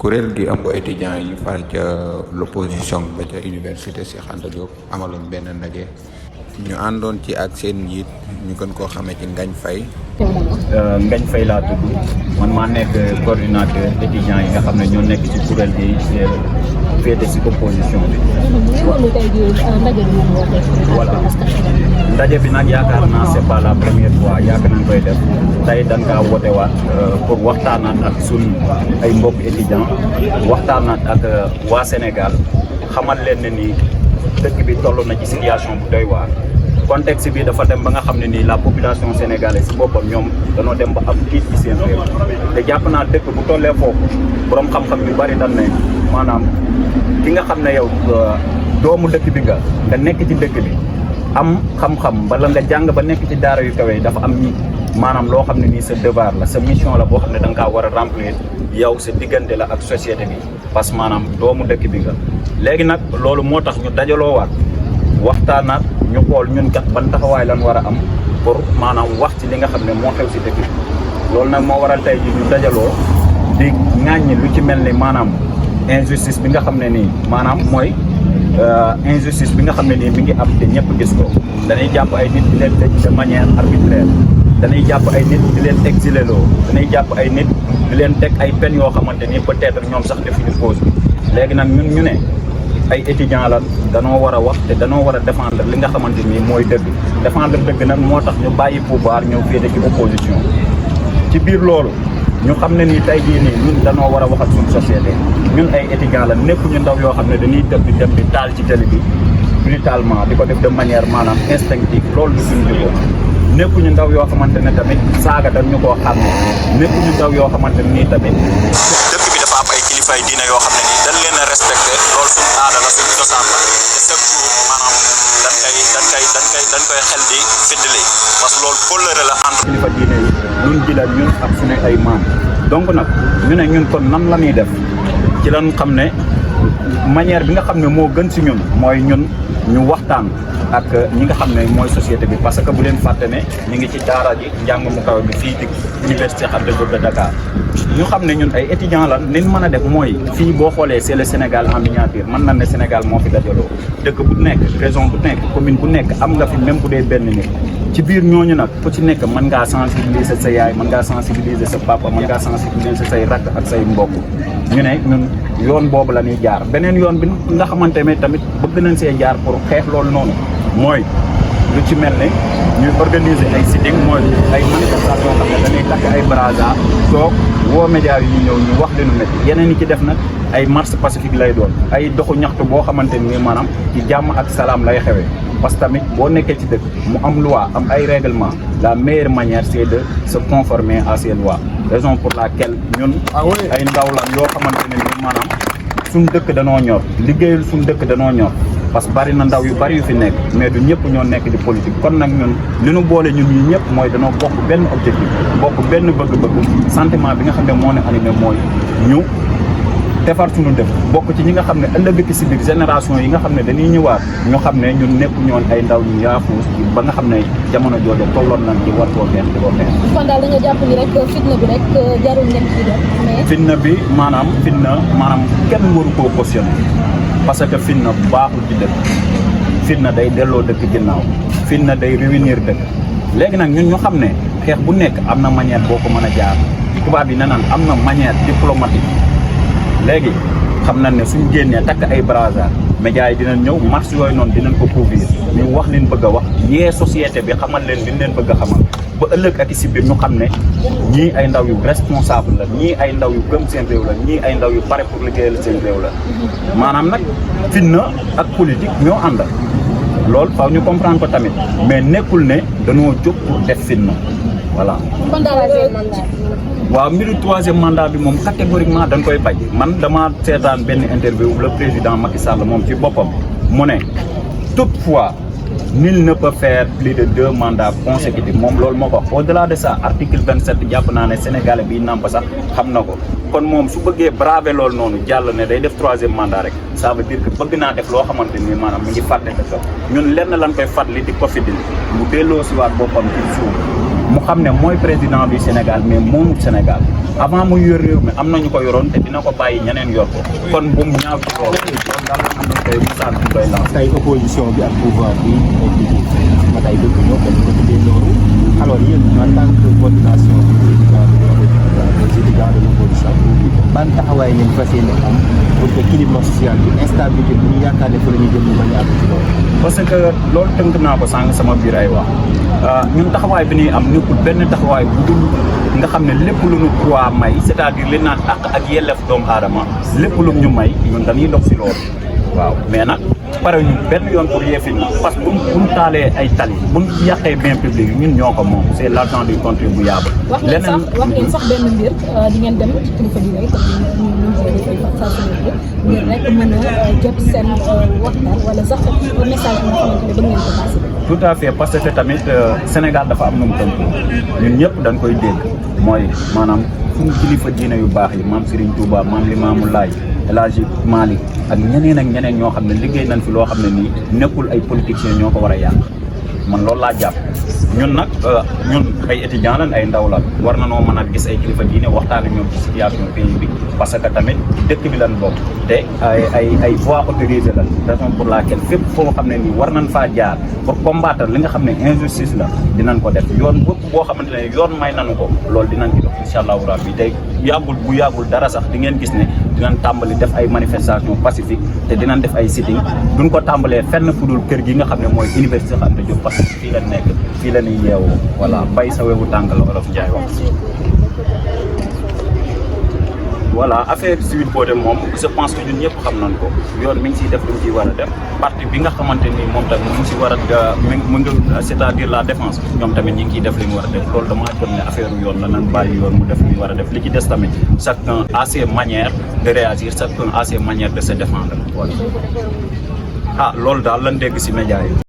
kuréel gi ëmb étudiants yi far ca l'opposition ba ca université Cheikh Anta Diop amaloon benn ndaje ñu àndoon ci ak seen njiit ñu gën koo xamee ci Ngagne Faye. Ngagne Faye laa tudd man maa nekk coordinateur étudiants yi nga xam ne ñoo nekk ci kuréel gi féete ci opposition bi. voilà ndaje bi nag yaakaar naa c'est pas la première fois yàgg nañ koy def tey dañ kaa woote waat pour waxtaanaat ak sun ay mbokk étudiants waxtaanaat ak waa Sénégal xamal leen ne ni dëkk bi toll na ci situation bu doy waar. contexte bi dafa dem ba nga xam ne nii la population sénégalaise si boppam ñoom danoo dem ba am tiit ci seen réew te jàpp naa dëkk bu tollee foofu borom xam-xam yu bari dañ ne maanaam ki nga xam ne yow doomu dëkk bi nga nekk ci dëkk bi am xam-xam bala nga jàng ba nekk ci daara yu kawe dafa am ñi maanaam loo xam ne nii sa devoir la sa mission la boo xam ne da nga kaa war a remplir yow sa diggante la ak société bi parce que maanaam doomu dëkk bi nga léegi nag loolu moo tax ñu dajaloowaat waxtaanaat ñu xool ñun kat ban taxawaay lan war a am pour maanaam wax ci li nga xam ne moo xew si dëkk bi loolu nag moo waral tey ji ñu dajaloo di ŋàññi lu ci mel ni maanaam injustice bi nga xam ne nii maanaam mooy injustice bi nga xam ne nii mi ngi am te ñëpp gis ko dañuy jàpp ay nit di leen tëj de manière arbitraire dañuy jàpp ay nit di leen exilé loo dañuy jàpp ay nit di leen teg ay peines yoo xamante ni peut-être ñoom sax defuñu cause bi léegi nag ñun ñu ne ay étudiants la danoo war a wax te danoo war a défendre li nga xamante ni mooy dëgg défendre dëgg nag moo tax ñu bàyyi pouvoir ñëw féete ci opposition ci biir loolu ñu xam ne ni tey jii nii ñun danoo war a wax ak suñu société ñun ay étudiants la nekkuñu ndaw yoo xam ne dañuy tëb di dem di taal ci télé bi brutalement di ko def de manière maanaam instinctive loolu du suñu jikko nekkuñu ndaw yoo xamante ne tamit saaga dañ ñu koo xam ne nekkuñu ndaw yoo xamante ne nii tamit dëkk bi dafa am ay kilifay diina yoo xam ne nii dañ leen a respecté loolu suñu aada la suñu cosaan la te chaque jour maanaam dañ koy xel di fiddali parce que loolu kóllëre la entre kilifa diine yi luñ jëlaat ñun ak suñu ay maam donc nag ñu ne ñun kon nan la ñuy def ci lañ xam ne manière bi nga xam ne moo gën si ñun mooy ñun ñu waxtaan ak ñi nga xam ne mooy société bi parce que bu leen fàtte ne ñu ngi ci daara ji njàng mu kaw bi fii di université Cheikh Anta Diop de Dakar ñu xam ne ñun ay étudiants la ni mën a def mooy fii boo xoolee c'est le Sénégal en miniature mën na ne Sénégal moo fi dajaloo dëkk bu nekk région bu nekk commune bu nekk am nga fi même bu dee benn nit ci biir ñooñu nag ku ci nekk mën ngaa sensibiliser sa yaay mën ngaa sensibiliser sa papa mën ngaa sensibiliser say rakk ak say mbokk ñu ne ñun yoon boobu la ñuy jaar beneen yoon bi nga xamante ne tamit bëgg nañ see jaar pour xeex loolu noonu mooy lu ci mel ne ñuy organiser ay sitting mooy ay manifestation xam ne dañuy takk ay brassard toog woo médias yi ñëw ñu wax leenu métti yeneen yi ci def nag ay marche pacifique lay doon ay doxu ñaxtu boo xamante ni maanaam ci jàmm ak salaam lay xewee parce que tamit boo nekkee ci dëkk mu am loi am ay règlement la meilleure manière c'est de se conformer à ces lois raison pour laquelle ñun ay ndaw la yoo xamante ne ni maanaam suñ dëkk danoo ñor liggéeyul suñ dëkk danoo ñor parce que bari na ndaw yu bari yu fi nekk mais du ñëpp ñoo nekk di politique kon nag ñun li nu boole ñun ñi ñëpp mooy danoo bokk benn objectif bokk benn bëgg-bëgg sentiment bi nga xam ne moo ne animé mooy ñu defar suñu def bokk ci ñi nga xam ne ëllëg ci biir génération yi nga xam ne dañuy ñëwaat ñu xam ne ñun nekku ñoon ay ndaw ñu yaafuus ba nga xam ne jamono jooju tolloon nañ ci war koo xeex di ko xeex. kon daal da nga jàpp ni rek fitna bi rek jarul ngeen ci def mais. fitna bi maanaam kenn waru koo cautionné parce que fitna baaxul ci dëkk fitna day delloo dëkk ginnaaw fitna day réunir dëkk léegi nag ñun ñu xam ne xeex bu nekk am na manière boo ko mën a jaar tubaab yi ne naan am na manière diplomatique léegi xam nañ ne suñ génnee takk ay brassard médias yi dinañ ñëw marche yooyu noonu dinañ ko couvrir ñu wax leen bëgg a wax yee société bi xamal leen liñ leen bëgg a xamal ba ëllëg ak si biir ñu xam ne ñii ay ndaw yu responsable la ñii ay ndaw yu gëm seen réew la ñii ay ndaw yu pare pour liggéeyal seen réew la maanaam nag fitna ak politique ñoo ànd loolu faaw ñu comprendre ko tamit mais nekkul ne dañoo jóg pour def fitna voilà. kon daal waaw mbiru troisième mandat bi moom catégoriquement dañ koy bañ man dama seetaan benn interview le président Macky Sall moom ci boppam mu ne toutefois nul ne peut faire plus de 2 mandats consécutifs moom loolu moo ko wax au-delà de ça article 27 jàpp naa ne sénégalais bi nàmp sax xam na ko kon moom su bëggee braver loolu noonu jàll ne day def 3e mandat rek ça veut dire que bëgg naa def loo xamante ni maanaam mi ngi fàtte ko ñun lenn lan koy fàttali di ko fi dindi mu delloo si waat boppam ci suuf mu xam ne mooy président du Sénégal mais moomut Sénégal avant muy yor réew mi am nañu ko yoroon te dina ko bàyyi ñeneen yor ko kon bu mu ñaaw ci loolu daal la xam ne tey message bi koy lancé. tey opposition bi ak pouvoir bi ba tey dëgg ñoo ko tuddee loolu alors yéen en tant que coordination des étudiants de l'opposition ban taxawaay ngeen fas yéene am pour que climat social bi instabilité bi ñu yaakaar ne fa la ñuy jëm ñu bañ a àgg ci loolu. parce que loolu tënk naa ko sànq sama biir ay wax ñun taxawaay bi ñuy am nekkul benn taxawaay bu dul nga xam ne lépp lu ñu droit may c'est-à-dire li naan àq ak yelleef doomu aadama lépp lu ñu may ñun dañuy dox si loolu waaw mais nag pare ñu benn yoon pour yeefi na parce que buñ taalee ay tali buñ yàqee bien public ñun ñoo ko moom c'est l'argent du contribuable. wax ngeen sax benn mbir di ngeen dem ci kilifa bi rek ñu ngir rek mën a jot seen waxtaan wala sax message bi nga xamante ne bëgg ngeen ko passé. tout à fait parce que tamit Sénégal dafa am nu mu tënk ñun ñëpp dañ koy dégg mooy maanaam suñu kilifa diine yu baax yi maam Serigne Touba maam Limamou Laye El Hadji Malick ak ñeneen ak ñeneen ñoo xam ne liggéey nañ fi loo xam ne nii nekkul ay politiciens ñoo ko war a yàq man loolu laa jàpp ñun nag ñun ay étudiants lañ ay ndaw la war na noo mën a gis ay kilifa diine waxtaan ak ñoom ci situation pays bi parce que tamit dëkk bi lañ bokk te ay voies autorisées la raison pour laquelle fépp foo xam ne nii war nañ faa jaar pour combattre li nga xam ne injustice la dinañ ko def yoon bëpp boo xamante ne yoon may nanu ko loolu dinañ ci dox incha allahu rabbi tey bu yàggul dara sax di ngeen gis ne dinañ tàmbali def ay manifestation pacifique te dinañ def ay sitting duñ ko tàmbalee fenn fudul kër gi nga xam ne mooy université Cheikh Anta Diop parce que fii la nekk fii la ñuy yeewoo voilà bay sa wewu tàng la Olof Njaay wax voilà affaire Sweet Beauté moom je pense que ñun ñëpp xam nañ ko yoon mi ngi siy def lu mu ciy war a def parti bi nga xamante ni moom tamit mu ngi si war a mu ngi c'est-à-dire la défense ñoom tamit ñi ngi ciy def li mu war a def loolu damaa jot ne affaire yoon la nan bàyyi yoon mu def li mu war a def li ci des tamit chacun a ses manières de réagir chacun a ses manières de se défendre voilà loolu daal lan dégg si média yi